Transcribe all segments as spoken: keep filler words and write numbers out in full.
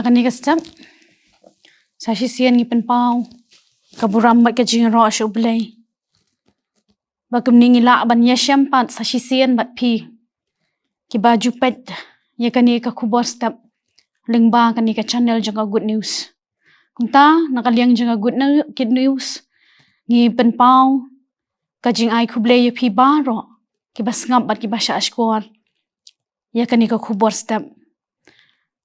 Kane ka step, sa shisien ngi pynpaw ka burom bad ka jingïaroh sha U Blei. Ba kumne ngi lah ban ïashem pat sa shisien bad phi kiba ju peit ïa kane ka khubor step lyngba kane ka channel jong ka Good News. Kumta, na ka liang jong ka Good New-, Good News, ngi pynpaw ka jingai khublei ïa phi baroh kiba sngap bad kiba shah shkor ïa kane ka khubor step.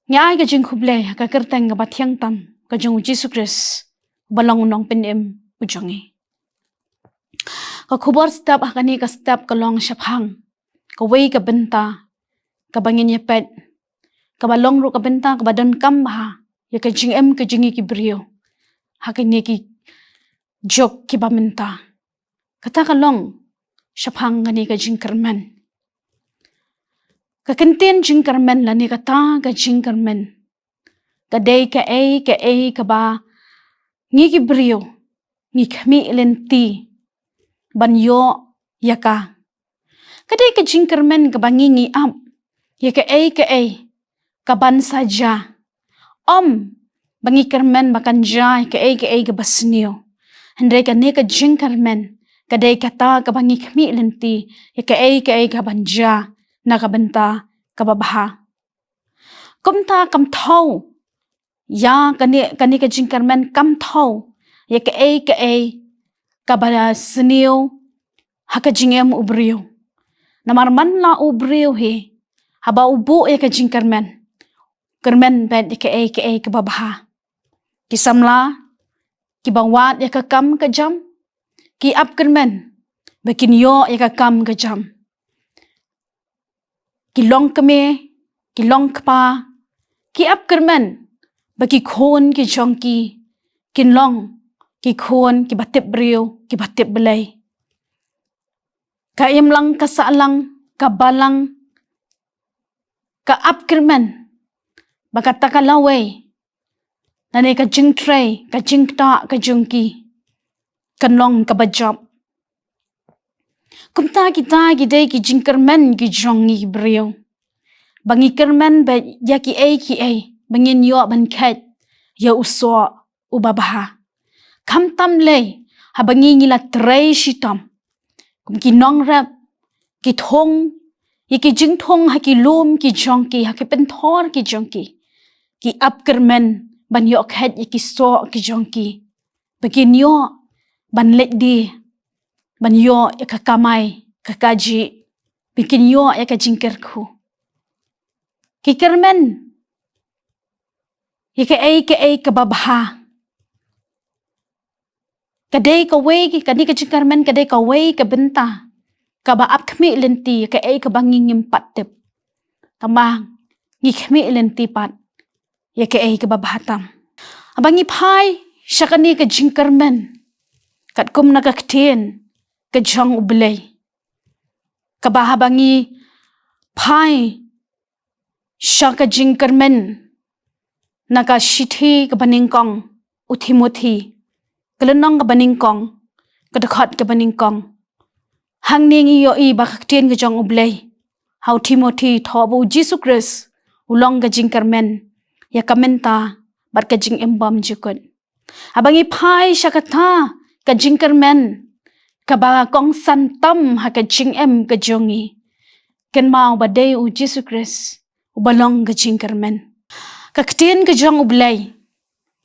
Ngi ai ka jingkhublei ha ka kyrteng kaba thiang tam ka jong U Jisu Khrist, uba long U Nongpynim u jong ngi. Ka khubor step ha kane ka step ka long shaphang kawei ka bynta kaba ngin ïa peit, kaba long ruh ka bynta kaba donkam bha ïa ka jingim ka jong ngi ki briew ha kine ki juk kiba mynta. Kata ka long shaphang kane ka jingkyrmen. Ka kyntien jingkyrmen lane kata ka jingkyrmen ka dei kaei kaei kaba ngi ki briew ngi khmih lynti ban ïoh ïa ka. Ka dei ka jingkyrmen kaba ngi ngi ap ïa kaei kaei kaban sa jia. Ym ba ngi kyrmen ba kan jia ïa kaei kaei kaba sniew. Hynrei kane ka jingkyrmen ka dei kata kaba ngi khmih lynti ïa kaei kaei kaban jia na ka bynta kaba bha. Kumta kam thew ïa kane, kane ka jingkyrmen kam thew ïa kaei kaei kaba sniew ha ka jingim u briew. Namar man la u briew hi, haba u buh ïa ka jingkyrmen, kyrmen beit ïa kaei kaei kaba bha. Ki samla kiba wad ïa ka kam ka jam ki ap kyrmen ba kin ïoh ïa ka kam ka jam. Ki longkmie, ki longkpa ki ap kyrmen ba ki khun ki jong ki kin long ki khun kiba tip briew, kiba tip Blei. Ka imlang, ka sahlang, ka balang ka ap kyrmen ba kata ka lawei lane ka jingtrei, ka jingktah ka jong ki kan long kaba jop. Kumta kita ki dei ki jingkyrmen ki jong ngi briew, ba ngi kyrmen beit ïa kiei kiei ba ngin ïoh ban kheit ïa u soh uba bha. Khamtam lei haba ngi ngi la trei shitom kum ki nongrep, ki thung ïa ki jingthung ha ki lum ki jong ki, ha ki pynthor ki jong ki, ki ap kyrmen ban ïoh kheit ïa ki soh ki jong ki ba kin ïoh ban leit die, ban ïoh ïa ka kamai ka kajih, ba kin ïoh ïa ka jingkyrkhu. Ki kyrmen ïa kaei kaei kaba bha. Ka dei kawei, kane ka jingkyrmen ka dei kawei ka bynta kaba ap khmih lynti ïa kaei kaba ngi ngim pat tip. Tangba ngi khmih lynti pat ïa kaei kaba bha tam. Haba ngi phai sha kane ka jingkyrmen katkum na ka ktien ka jong U Blei, kaba haba ngi phai sha ka jingkyrmen na ka shithi kaba nyngkong u Timothi, ka lynnong kaba nyngkong, ka dkhot kaba nyngkong, hangne ngi ïohi ba ka ktien ka jong U Blei ha u Timothi, thoh ba U Jisu Khrist u long ka jingkyrmen ïa ka mynta bad ka jingim bymjukut. Haba ngi phai sha kata ka jingkyrmen kaba kongsan tam ha ka jingim ka jong ngi, kynmaw ba dei U Jisu Khrist uba long ka jingkyrmen. Ka ktien ka jong U Blei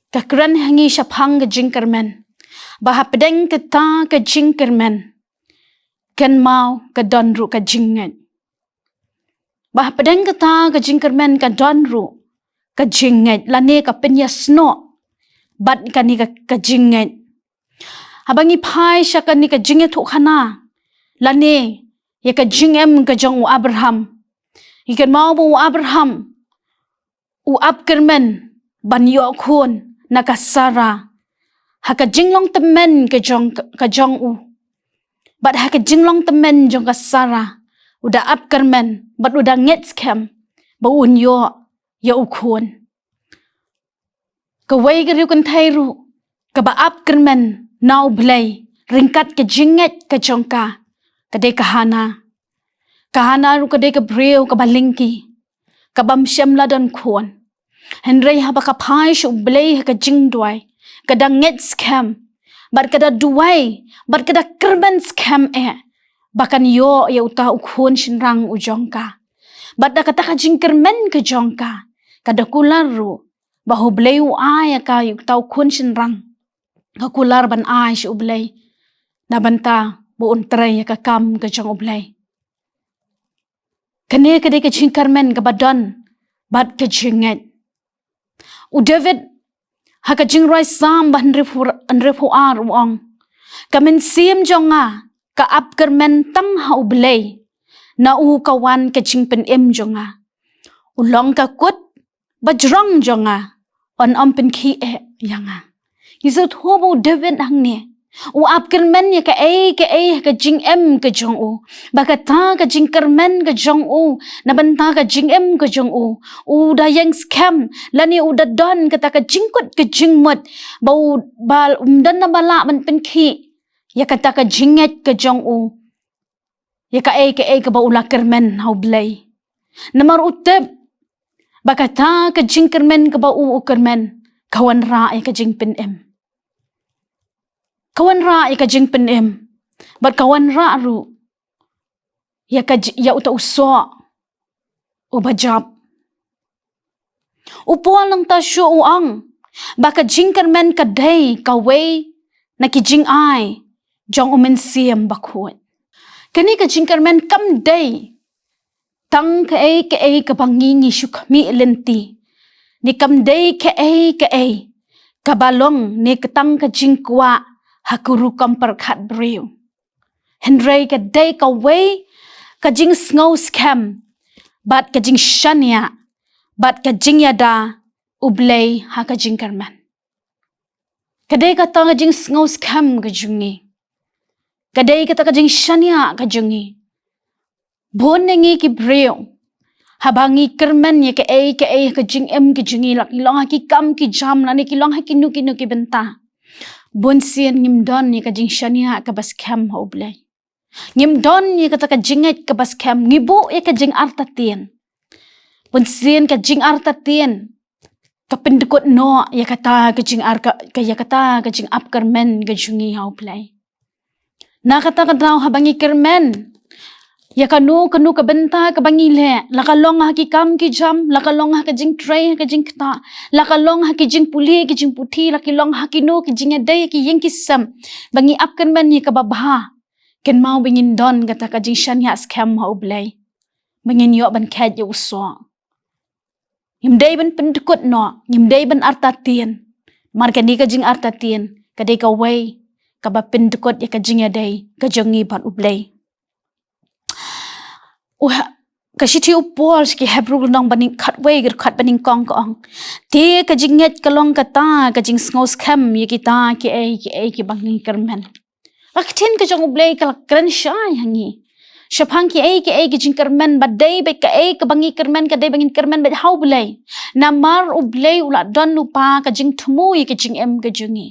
ka kren ha ngi shaphang ka jingkyrmen, ba hapdeng kata ka jingkyrmen kynmaw ka don ruh ka jingngeit. Ba hapdeng kata ka jingkyrmen ka don ruh ka jingngeit lane ka pynïasnoh bad kane ka, ka jingngeit. Haba ngi phai sha kane ka jingïathuhkhana lane ïa ka jingim ka jong u Abraham, ngi kynmaw ba u Abraham u ap kyrmen ban ïoh khun na ka Sara ha ka jinglong tymmen ka jong, ka jong u. Bad ha ka jinglong tymmen jong ka Sara u da ap kyrmen bad u da ngeit skhem ba un ïoh ïa u khun. Kawei ka riewkynthei ruh kaba ap kyrmen na U Blei ryngkat ka jingngeit ka jong ka, ka dei ka Hana. Ka Hana ruh ka dei ka briew kaba lyngkhi, kabym shym la don khun. Hynrei haba ka phai sha U Blei ha ka jingduwai, ka da ngeit skhem, bad ka da duwai, bad ka da kyrmen skhem eh ba kan ïoh ïa uta u khun shynrang u jong ka. Bad da kata ka jingkyrmen ka jong ka, ka da kular ruh ba U Blei u ai ïa ka ïa uta u khun shynrang, ka kular ban ai sha U Blei, na bynta ba un trei ïa ka kam ka jong U Blei. Kane ka dei ka jingkyrmen kaba don bad ka jingngeit. U David, ha ka jingrwai Salm ba hynriewphew, hynriewphew ar u ong, ka mynsiem jong nga ka ap kyrmen tang ha U Blei, na u ka wan ka jingpynim jong nga. U long ka kut bajrong jong nga, un ym pynkhih eh ïa nga. Ngi sngewthuh ba u David hangne u ap kyrmen ïa kaei kaei ha ka jingim ka jong u. Ba kata ka jingkyrmen ka jong u, na bynta ka jingim ka jong u, u da ïeng skhem, lane u da don kata ka jingkut ka jingmut, ba u, ba um don naba lah ban pynkhih ïa kata ka jingngeit ka jong u ïa kaei kaei kaba u la kyrmen ha U Blei. Namar u tip ba kata ka jingkyrmen kaba u u kyrmen, ka wanrah ïa ka jingpynim. Ka wanrah ïa ka jingpynim. Bad ka wanrah ruh ïa ka ji-, ïa uta u soh uba jop. U Paul nangta shuh u ong ba ka jingkyrmen ka dei kawei na ki jingai jong U Mynsiem Bakhuid. Kane ka jingkyrmen kam dei tang kaei kaei kaba ngi ngi shu khmih lynti, ne kam dei kaei kaei kaba long ne ka tang ka jingkwah ha ka rukom pyrkhat briew. Hynrei ka dei kawei ka jingsngew skhem, bad ka jingshaniah, bad ka jingïada U Blei ha ka jingkyrmen. Ka dei kata ka jingsngew skhem ka jong ngi. Ka dei kata ka jingshaniah ka jong ngi. Bun na ngi ki briew, haba ngi kyrmen ïa kaei kaei ha ka jingim ka jong ngi, la ki long ha ki kam ki jam, lane ki long ha kino kino ki bynta, bunsien ngim don ïa ka jingshaniah kaba skhem ha U Blei. Ngim don ïa kata ka jingngeit kaba skhem, ngi buh ïa ka jingartatien. Bunsien ka jingartatien ka pyndkut noh ïa kata ka jingar ka, ka ïa kata ka jingap kyrmen ka jong ngi ha U Blei. Na kata ka daw haba ngi kyrmen ïa kano kano ka bynta kaba ngi leh, la ka long ha ki kam ki jam, la ka long ha ka jingtrei ha ka jingktah, la ka long ha ki jingpule ki jingputhi, la ki long ha kino ki jingïadei ki ïing ki sem, ba ngi ap kyrmen ïa kaba bha, kynmaw ba ngin don kata ka jingshaniah skhem ha U Blei, ba ngin ïoh ban kheit ïa u soh. Ngim dei ban pyndkut noh, ngim dei ban artatien. Namar kane ka jingartatien ka dei kawei kaba pyndkut ïa ka jingïadei ka jong ngi bad U Blei. U ha-, ka shithi u Paul sha ki Hebru lynnong ba nyngkong, khatwei ka dkhot ba nyngkong ka ong, te ka jingngeit ka long kata ka jingsngew skhem ïa kita kiei kiei kiba ngi kyrmen. La ka ktien ka jong U Blei ka la kren shai ha ngi shaphang kiei kiei ki jingkyrmen, ba dei beit kaei kaba ngi kyrmen ka dei ba ngin kyrmen beit ha U Blei. Namar U Blei u la don lypa ka jingthmu ïa ka jingim ka jong ngi.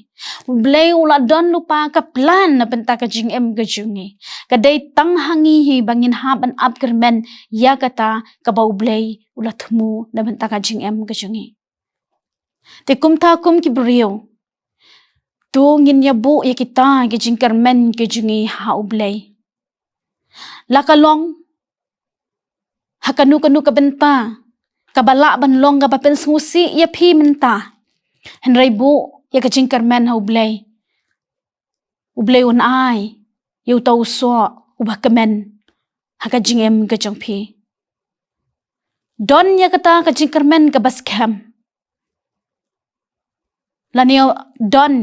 U Blei u la don lypa ka plan na bynta ka jingim ka jong ngi. Ka dei tang ha ngi hi ba ngin hap ban ap kyrmen ïa kata kaba U Blei u la thmu na bynta ka jingim ka jong ngi. Te kumta kum ki briew, to ngin ïa buh ïa kita ki jingkyrmen ki jong ngi ha U Blei. La ka long ha kano kano ka bynta kaba lah ban long kaba pynsngewsih ïa phi mynta, hynrei buh ïa ka jingkyrmen ha U Blei. U Blei un ai ïa uta u soh uba kmen ha ka jingim ka jong phi. Don ïa kata ka jingkyrmen kaba skhem, lane don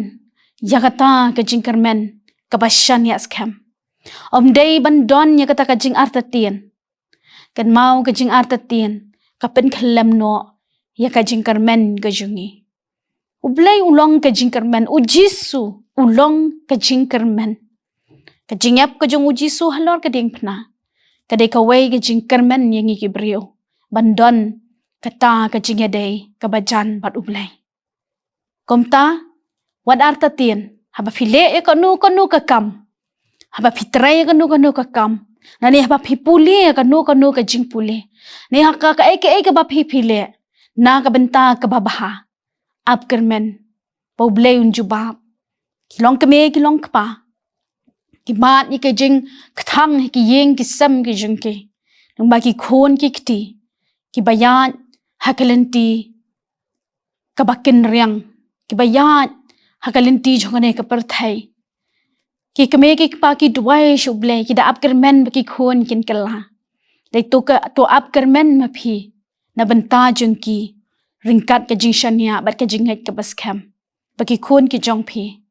ïa kata ka jingkyrmen kaba shaniah skhem. Ym dei ban don ïa kata ka jingartatien. Kynmaw ka jingartatien ka pynkhyllem noh ïa ka jingkyrmen ka jong ngi. U Blei u long ka jingkyrmen, U Jisu u long ka jingkyrmen. Ka jingïap ka jong U Jisu halor ka diengphna ka dei kawei ka jingkyrmen ïa ngi ki briew ban don kata ka jingïadei kaba jan bad U Blei. Kumta, wat artatien, haba phi leh ïa kano kano ka kam, haba phi trei ïa kano kano ka kam, lane haba phi pule ïa kano kano ka jingpule, ne ha ka, kaei kaei kaba phi phi leh, na ka bynta kaba bha. Ap kyrmen ba U Blei un jubab. Ki long kmie, ki long kpa, ki mad ïa ka jingkthang ha ki ïing ki sem ki jong ki, lyngba ki khun ki kti kiba ïaid ha ka lynti kaba kynriang, kiba ïaid ha ka lynti jong kane ka pyrthei. Ki kmie ki kpa ki duwai sha U Blei, ki da ap kyrmen ba ki khun kin kylla. Dei to ka, to ap kyrmen ma phi na bynta jong ki, ryngkat ka jingshaniah bad ka jingngeit kaba skhem, ba ki khun ki jong phi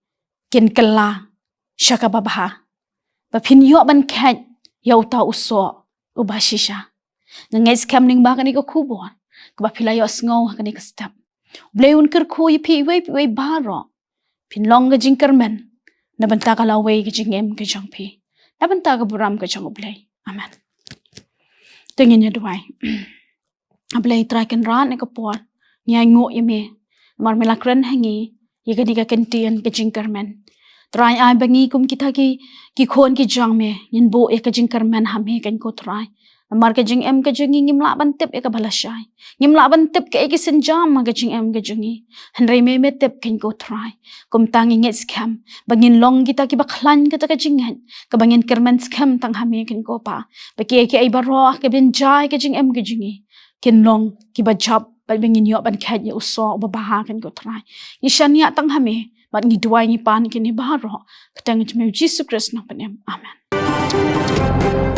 kin kylla sha kaba bha, ba phin ïoh ban kheit ïa uta u soh uba shisha. Nga ngeit skhem lyngba kane ka khubor kaba phi la ïohsngew ha kane ka step. U Blei un kyrkhu ïa phi iwei pa iwei baroh. Phin long ka jingkyrmen na bynta ka lawei ka jingim ka jong phi, na bynta ka burom ka jong U Blei. Amen. Te ngin ïa duwai. A Blei Trai Kynrad, ha kane ka por ngi ainguh ïa me namar me la kren ha ngi ïa kane ka kyntien ka jingkyrmen. Trai, ai ba ngi kum kita ki, ki khun ki jong me, ngin buh ïa ka jingkyrmen ha me, kane ko Trai. Namar ka jingim ka jong ngi ngim lah ban tip ïa kaba lashai. Ngim lah ban tip kaei ka sienjam ha ka jingim ka jong ngi. Hynrei me, me tip, kane ko Trai. Kumta ngi ngeit skhem ba ngin long kita kiba khlaiñ kata ka jingngeit kaba ngin kyrmen skhem tang ha me, kane ko Pa, ba kiei kiei baroh kiban jia ha ka jingim ka jong ngi kin long kiba jop, bad ba ngin ïoh ban kheit ïa u soh uba bha, kane ko Trai. Ngi shaniah tang ha me bad ngi duwai, ngi pan kine baroh ha ka kyrteng jong me U Jisu Khrist Nongpynim. Amen.